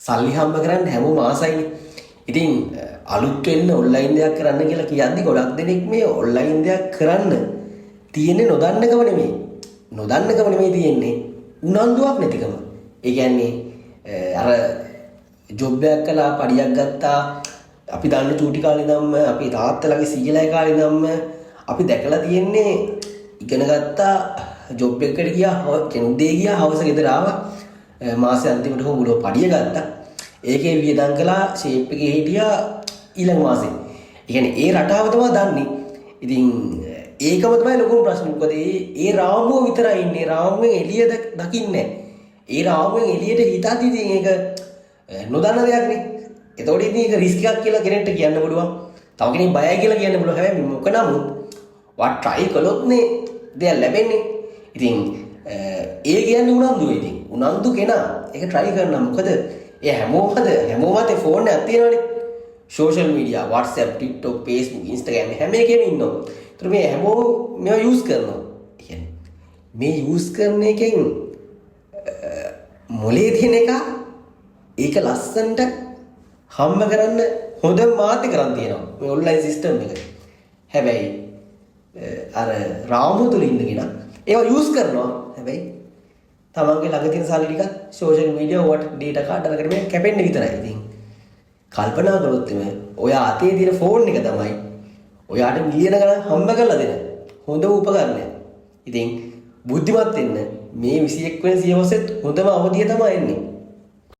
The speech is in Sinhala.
සල්ලි හම්බ කරන්න හැමෝම ආසයිනේ. ඉතින් අලුත් වෙන්න ඔන්ලයින් දෙයක් කරන්න කියලා කියද්දි ගොඩක් දෙනෙක් මේ ඔන්ලයින් දෙයක් කරන්න තියෙන්නේ නොදන්නකම නෙමෙයි. නොදන්නකම නෙමෙයි තියෙන්නේ, උනන්දුවක් නැතිකම. ඒ කියන්නේ අර ජොබ් එකක් කළා, පඩියක් ගත්තා. අපි දන්න චූටි කාලේ ඉඳන්ම, අපි තාත්තලාගේ සීයලා කාලේ ඉඳන්ම අපි දැකලා තියෙන්නේ ඉගෙන ගත්තා, ජොබ් එකකට ගියා, කියන්නේ උදේ ගියා, හවස ගෙදර ආවා, මාසේ අන්තිමට හෝ මුලව පඩිය ගත්තා. ඒකේ වියදම් කළා, ෂේප් එකේ හිටියා ඊළඟ මාසේ. ඒ කියන්නේ ඒ රටාව තමයි දන්නේ. ඉතින් ඒකම තමයි ලොකුම ප්‍රශ්නේ. මොකද ඒ ඒ රාමුව විතරයි ඉන්නේ. රාමුවෙන් එළිය දකින්නේ නැහැ. ඒ රාමුවෙන් එළියට හිතද්දි ඉතින් ඒක නොදන්න දෙයක් නේ. එතකොට ඉතින් ඒක රිස්ක් එකක් කියලා කෙනෙක්ට කියන්න පුළුවන්. තව කෙනෙක් බයයි කියලා කියන්න පුළුවන්. හැබැයි මොක නමුත් ඔයා try කළොත් නේ දෙයක් ලැබෙන්නේ. ඉතින් ඒ කියන්නේ උනන්දුව ඉතින්. උනන්දු කෙනා ඒක try කරනවා. මොකද ඒ හැමෝම අතේ ෆෝන් එකක් තියෙනවනේ. Social media, WhatsApp, TikTok, Facebook, Instagram හැම එකේම ඉන්නවා. ඒතර මේ හැමෝම මේවා යූස් කරනවා. ඒ කියන්නේ මේ යූස් කරන එකෙන් මොලේ තියෙන එක ඒක ලස්සනට හම්බ කරන්න හොඳ මාධ්‍ය කරන් තියෙනවා මේ ඔන්ලයින් සිස්ටම් එක. හැබැයි අර රාමුව තුල ඉන්න කෙනා ඒවා යූස් කරනවා. හැබැයි තමන්ගේ ළඟ තියෙන සල්ලි ටික සෝෂල් මීඩියා වට ඩේටා කාඩ් අරගෙන මේ කැපෙන්න විතරයි. ඉතින් කල්පනා කරොත් එimhe ඔයා අතේ තියෙන ෆෝන් එක තමයි ඔයාට මිලියන ගණන් හම්බ කරලා දෙන හොඳම උපකරණය. ඉතින් බුද්ධිමත් වෙන්න මේ 21 වෙනි සියවසෙත් හොඳම අවධිය තමයි එන්නේ.